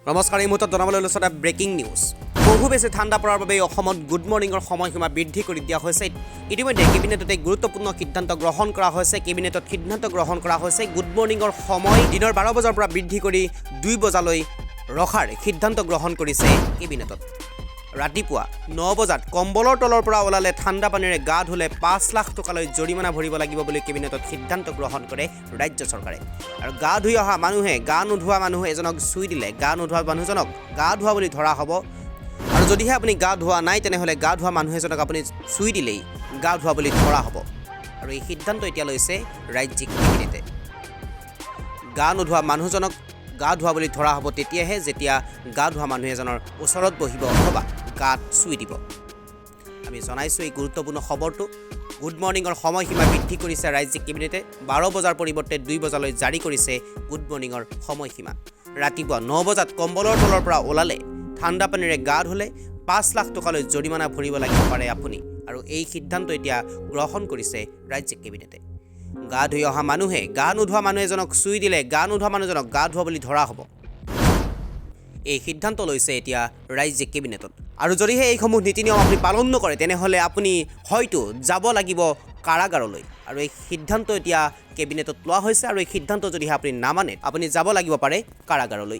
নমস্কাৰ, এই মুহূৰ্তত জনাবলৈ লৈছোঁ এটা ব্ৰেকিং নিউজ। বহু বেছি ঠাণ্ডা পৰাৰ বাবে অসমত গুড মৰ্ণিঙৰ সময়সীমা বৃদ্ধি কৰি দিয়া হৈছে। ইতিমধ্যে কেবিনেটত এক গুৰুত্বপূৰ্ণ সিদ্ধান্ত গ্ৰহণ কৰা হৈছে। কেবিনেটত সিদ্ধান্ত গ্ৰহণ কৰা হৈছে, গুড মৰ্ণিঙৰ সময় দিনৰ 12 বজাৰ পৰা বৃদ্ধি কৰি 2 বজালৈ ৰখাৰ সিদ্ধান্ত গ্ৰহণ কৰিছে কেবিনেটত। ৰাতিপুৱা 9 বজাত কম্বলৰ তলৰ পৰা ওলালে, ঠাণ্ডা পানীৰে গা ধুলে 5 লাখ টকালৈ জৰিমনা ভৰিব লাগিব বুলি কেবিনেটত সিদ্ধান্ত গ্ৰহণ কৰে ৰাজ্য চৰকাৰে। আৰু গা ধুই অহা মানুহে গা নোধোৱা মানুহ এজনক চুই দিলে গা নোধোৱা মানুহজনক গা ধোৱা বুলি ধৰা হ'ব। আৰু যদিহে আপুনি গা ধোৱা নাই, তেনেহ'লে গা ধোৱা মানুহ এজনক আপুনি চুই দিলেই গা ধোৱা বুলি ধৰা হ'ব। আৰু এই সিদ্ধান্ত এতিয়া লৈছে ৰাজ্যিক কেবিনেটে। গা নোধোৱা মানুহজনক গা ধোৱা বুলি ধৰা হ'ব তেতিয়াহে, যেতিয়া গা ধোৱা মানুহ এজনৰ ওচৰত বহিব অথবা গাত চুই দিব। আমি জনাইছোঁ এই গুৰুত্বপূৰ্ণ খবৰটো। গুড মৰ্ণিঙৰ সময়সীমা বৃদ্ধি কৰিছে ৰাজ্যিক কেবিনেটে। 12 বজাৰ পৰিৱৰ্তে 2 বজালৈ জাৰি কৰিছে গুড মৰ্ণিঙৰ সময়সীমা। ৰাতিপুৱা 9 বজাত কম্বলৰ তলৰ পৰা ওলালে, ঠাণ্ডা পানীৰে গা ধুলে 5 লাখ টকালৈ জৰিমনা ভৰিব লাগিব পাৰে আপুনি। আৰু এই সিদ্ধান্ত এতিয়া গ্ৰহণ কৰিছে ৰাজ্যিক কেবিনেটে। গা ধুই অহা মানুহে গা নোধোৱা মানুহ এজনক চুই দিলে গা নোধোৱা মানুহজনক গা ধোৱা বুলি ধৰা হ'ব। এই সিদ্ধান্ত লৈছে এতিয়া ৰাজ্যিক কেবিনেটত। আৰু যদিহে এইসমূহ নীতি নিয়ম আপুনি পালন নকৰে, তেনেহ'লে আপুনি হয়তো যাব লাগিব কাৰাগাৰলৈ। আৰু এই সিদ্ধান্ত এতিয়া কেবিনেটত লোৱা হৈছে। আৰু এই সিদ্ধান্ত যদিহে আপুনি নামানে, আপুনি যাব লাগিব পাৰে কাৰাগাৰলৈ।